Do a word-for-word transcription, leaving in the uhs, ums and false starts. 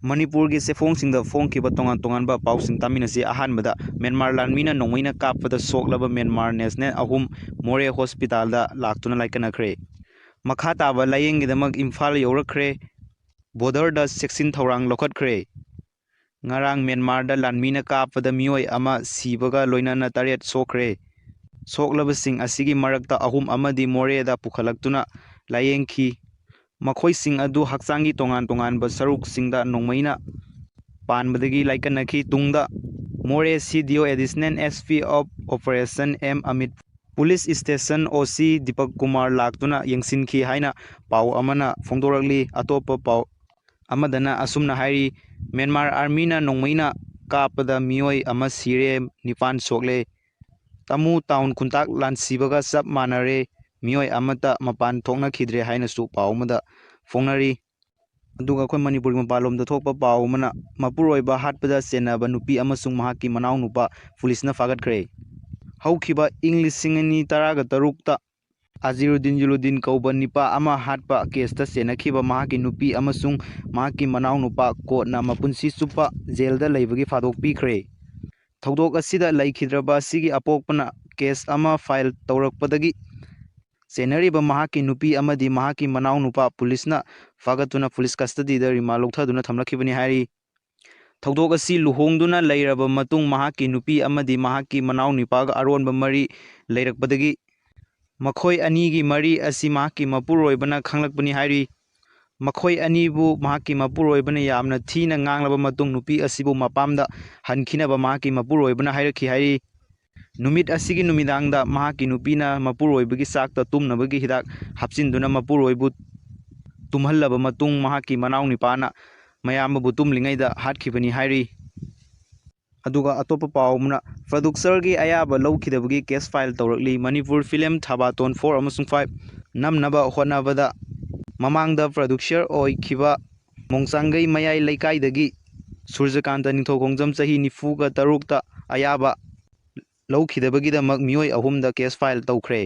ꯃꯅꯤꯄꯨꯔꯒꯤ ꯆꯦꯐꯣꯡꯁꯤꯡꯗ ꯐꯣꯡꯈꯤꯕ ꯇꯣꯉꯥꯟ ꯇꯣꯉꯥꯟꯕ ꯄꯥꯎꯁꯤꯡ ꯇꯥꯃꯤꯟꯅꯁꯤ꯫ ꯑꯍꯥꯟꯕꯗ, ꯃ꯭ꯌꯥꯟꯃꯥꯔ ꯂꯥꯟꯃꯤꯅ ꯅꯣꯡꯃꯩꯅ ꯀꯥꯞꯄꯗ ꯁꯣꯛꯂꯕ ꯃ꯭ꯌꯥꯟꯃꯥꯔ ꯅꯦꯁꯅꯦꯜ ꯑꯍꯨꯝ ꯃꯣꯔꯦ ꯍꯣꯁꯄꯤꯇꯥꯜꯗ ꯂꯥꯛꯇꯨꯅ ꯂꯥꯏꯀꯠꯅꯈ꯭ꯔꯦ꯫ ꯃꯈꯥ ꯇꯥꯕ ꯂꯥꯏꯌꯦꯡꯒꯤꯗꯃꯛ ꯏꯝꯐꯥꯜ ꯌꯧꯔꯛꯈ꯭ꯔꯦ꯫ ꯕꯣꯔꯗꯔꯗ ꯆꯦꯛꯁꯤꯟ ꯊꯧꯔꯥꯡ ꯂꯧꯈꯠꯈ꯭ꯔꯦ꯫ ꯉꯔꯥꯡ ꯃ꯭ꯌꯥꯟꯃꯥꯔꯗ ꯂꯥꯟꯃꯤꯅ ꯀꯥꯞꯄꯗ ꯃꯤꯑꯣꯏ ꯑꯃ ꯁꯤꯕꯒ ꯂꯣꯏꯅꯅ ꯇꯔꯦꯠ ꯁꯣꯛꯈ꯭ꯔꯦ꯫ ꯁꯣꯛꯂꯕꯁꯤꯡ ꯑꯁꯤꯒꯤ ꯃꯔꯛꯇ ꯑꯍꯨꯝ ꯑꯃꯗꯤ ꯃꯣꯔꯦꯗ ꯄꯨꯈꯠꯂꯛꯇꯨꯅ ꯂꯥꯏꯌꯦꯡꯈꯤ꯫ ꯃꯈꯣꯏꯁꯤꯡ ꯑꯗꯨ ꯍꯛꯆꯥꯡꯒꯤ ꯇꯣꯉꯥꯟ ꯇꯣꯉꯥꯟꯕ ꯁꯔꯨꯛꯁꯤꯡꯗ ꯅꯣꯡꯃꯩꯅ ꯄꯥꯟꯕꯗꯒꯤ ꯂꯥꯏꯀꯠꯅꯈꯤ꯫ ꯇꯨꯡꯗ ꯃꯣꯔꯦ C D O Additional S P of Operation M Amit, police station O C Dipak Kumar ꯂꯥꯛꯇꯨꯅ ꯌꯦꯡꯁꯤꯟꯈꯤ ꯍꯥꯏꯅ ꯄꯥꯎ ꯑꯃꯅ ꯐꯣꯡꯗꯣꯔꯛꯂꯤ꯫ ꯑꯇꯣꯞꯄ ꯄꯥꯎ ꯑꯃꯗꯅ ꯑꯁꯨꯝꯅ ꯍꯥꯏꯔꯤ, ꯃ꯭ꯌꯥꯟꯃꯥꯔ ꯑꯥꯔꯃꯤꯅ ꯅꯣꯡꯃꯩꯅ ꯀꯥꯞꯄꯗ ꯃꯤꯑꯣꯏ ꯑꯃ ꯁꯤꯔꯦ, ꯅꯤꯄꯥꯟ ꯁꯣꯛꯂꯦ꯫ ꯇꯥꯃꯨ ꯇꯥꯎꯟ ꯈꯨꯟꯇꯥꯛ ꯂꯥꯟꯁꯤꯕꯒ ꯆꯞ ꯃꯥꯟꯅꯔꯦ, ꯃꯤꯑꯣꯏ ꯑꯃꯠꯇ ꯃꯄꯥꯟ ꯊꯣꯛꯅꯈꯤꯗ꯭ꯔꯦ ꯍꯥꯏꯅꯁꯨ ꯄꯥꯎ ꯑꯃꯗ ꯐꯣꯡꯅꯔꯤ꯫ ꯑꯗꯨꯒ ꯑꯩꯈꯣꯏ ꯃꯅꯤꯄꯨꯔꯒꯤ ꯃꯄꯥꯟꯂꯣꯝꯗ ꯊꯣꯛꯄ ꯄꯥꯎ ꯑꯃꯅ, ꯃꯄꯨꯔꯣꯏꯕ ꯍꯥꯠꯄꯗ ꯆꯦꯟꯅꯕ ꯅꯨꯄꯤ ꯑꯃꯁꯨꯡ ꯃꯍꯥꯛꯀꯤ ꯃꯅꯥꯎꯅꯨꯄꯥ ꯄꯨꯂꯤꯁꯅ ꯐꯥꯒꯠꯈ꯭ꯔꯦ꯫ ꯍꯧꯈꯤꯕ ꯏꯪ ꯂꯤꯁꯤꯡ ꯑꯅꯤ ꯇꯔꯥꯒ ꯇꯔꯨꯛꯇ ꯑꯖꯤꯔꯨꯗꯤꯟ ꯖꯨꯂꯨꯗꯤꯟ ꯀꯧꯕ ꯅꯤꯄꯥ ꯑꯃ ꯍꯥꯠꯄ ꯀꯦꯁꯇ ꯆꯦꯟꯅꯈꯤꯕ ꯃꯍꯥꯛꯀꯤ ꯅꯨꯄꯤ ꯑꯃꯁꯨꯡ ꯃꯍꯥꯛꯀꯤ ꯃꯅꯥꯎꯅꯨꯄꯥ ꯀꯣꯔꯠꯅ ꯃꯄꯨꯟꯁꯤ ꯆꯨꯞꯄ ꯖꯦꯜꯗ ꯂꯩꯕꯒꯤ ꯊꯥꯗꯣꯛꯄꯤꯈ꯭ꯔꯦ꯫ ꯊꯧꯗꯣꯛ ꯑꯁꯤꯗ ꯂꯩꯈꯤꯗ꯭ꯔꯕ ꯑꯁꯤꯒꯤ ꯑꯄꯣꯛꯄꯅ ꯀꯦꯁ ꯑꯃ ꯐꯥꯏꯜ ꯇꯧꯔꯛꯄꯗꯒꯤ ꯆꯦꯟꯅꯔꯤꯕ ꯃꯍꯥꯛꯀꯤ ꯅꯨꯄꯤ ꯑꯃꯗꯤ ꯃꯍꯥꯛꯀꯤ ꯃꯅꯥꯎꯅꯨꯄꯥ ꯄꯨꯂꯤꯁꯅ ꯐꯥꯒꯠꯇꯨꯅ ꯄꯨꯂꯤꯁ ꯀꯁꯇꯗꯤꯗ ꯔꯤꯃꯥꯟ ꯂꯧꯊꯗꯨꯅ ꯊꯝꯂꯛꯈꯤꯕꯅꯤ ꯍꯥꯏꯔꯤ꯫ ꯊꯧꯗꯣꯛ ꯑꯁꯤ ꯂꯨꯍꯣꯡꯗꯨꯅ ꯂꯩꯔꯕ ꯃꯇꯨꯡ ꯃꯍꯥꯛꯀꯤ ꯅꯨꯄꯤ ꯑꯃꯗꯤ ꯃꯍꯥꯛꯀꯤ ꯃꯅꯥꯎꯅꯨꯄꯥꯒ ꯑꯔꯣꯟꯕ ꯃꯔꯤ ꯂꯩꯔꯛꯄꯗꯒꯤ ꯃꯈꯣꯏ ꯑꯅꯤꯒꯤ ꯃꯔꯤ ꯑꯁꯤ ꯃꯍꯥꯛꯀꯤ ꯃꯄꯨꯔꯣꯏꯕꯅ ꯈꯪꯂꯛꯄꯅꯤ ꯍꯥꯏꯔꯤ꯫ ꯃꯈꯣꯏ ꯑꯅꯤꯕꯨ ꯃꯍꯥꯛꯀꯤ ꯃꯄꯨꯔꯣꯏꯕꯅ ꯌꯥꯝꯅ ꯊꯤꯅ ꯉꯥꯡꯂꯕ ꯃꯇꯨꯡ ꯅꯨꯄꯤ ꯑꯁꯤꯕꯨ ꯃꯄꯥꯝꯗ ꯍꯟꯈꯤꯅꯕ ꯃꯍꯥꯛꯀꯤ ꯃꯄꯨꯔꯣꯏꯕꯅ ꯍꯥꯏꯔꯛꯈꯤ ꯍꯥꯏꯔꯤ꯫ ꯅꯨꯃꯤꯠ ꯑꯁꯤꯒꯤ ꯅꯨꯃꯤꯗꯥꯡꯗ ꯃꯍꯥꯛꯀꯤ ꯅꯨꯄꯤꯅ ꯃꯄꯨꯔꯣꯏꯕꯒꯤ ꯆꯥꯛꯇ ꯇꯨꯝꯅꯕꯒꯤ ꯍꯤꯗꯥꯛ ꯍꯥꯞꯆꯤꯟꯗꯨꯅ ꯃꯄꯨꯔꯣꯏꯕꯨ ꯇꯨꯝꯍꯜꯂꯕ ꯃꯇꯨꯡ ꯃꯍꯥꯛꯀꯤ ꯃꯅꯥꯎꯅꯤꯄꯥꯅ ꯃꯌꯥꯝꯕꯕꯨ ꯇꯨꯝꯂꯤꯉꯩꯗ ꯍꯥꯠꯈꯤꯕꯅꯤ ꯍꯥꯏꯔꯤ꯫ ꯑꯗꯨꯒ ꯑꯇꯣꯞꯄ ꯄꯥꯎ ꯑꯃꯅ, ꯄ꯭ꯔꯣꯗ꯭ꯌꯨꯁꯔꯒꯤ ꯑꯌꯥꯕ ꯂꯧꯈꯤꯗꯕꯒꯤ ꯀꯦꯁ ꯐꯥꯏꯜ ꯇꯧꯔꯛꯂꯤ꯫ ꯃꯅꯤꯄꯨꯔ ꯐꯤꯂꯝ ꯊꯥꯕꯥꯇꯣꯟ ꯐꯣꯔ ꯑꯃꯁꯨꯡ ꯐꯥꯏꯚ ꯅꯝꯅꯕ ꯍꯣꯠꯅꯕꯗ ꯃꯃꯥꯡꯗ ꯄ꯭ꯔꯣꯗ꯭ꯌꯨꯁꯔ ꯑꯣꯏꯈꯤꯕ ꯃꯣꯡꯆꯥꯡꯒꯩ ꯃꯌꯥꯏ ꯂꯩꯀꯥꯏꯗꯒꯤ ꯁꯨꯔꯖꯀꯥꯟꯇ ꯅꯤꯡꯊꯧꯈꯣꯡꯖꯝ ꯆꯍꯤ ꯅꯤꯐꯨꯒ ꯇꯔꯨꯛꯇ ꯑꯌꯥꯕ ꯂꯧꯈꯤꯗꯕꯒꯤꯗꯃꯛ ꯃꯤꯑꯣꯏ ꯑꯍꯨꯝꯗ ꯀꯦꯁ ꯐꯥꯏꯜ ꯇꯧꯈ꯭ꯔꯦ꯫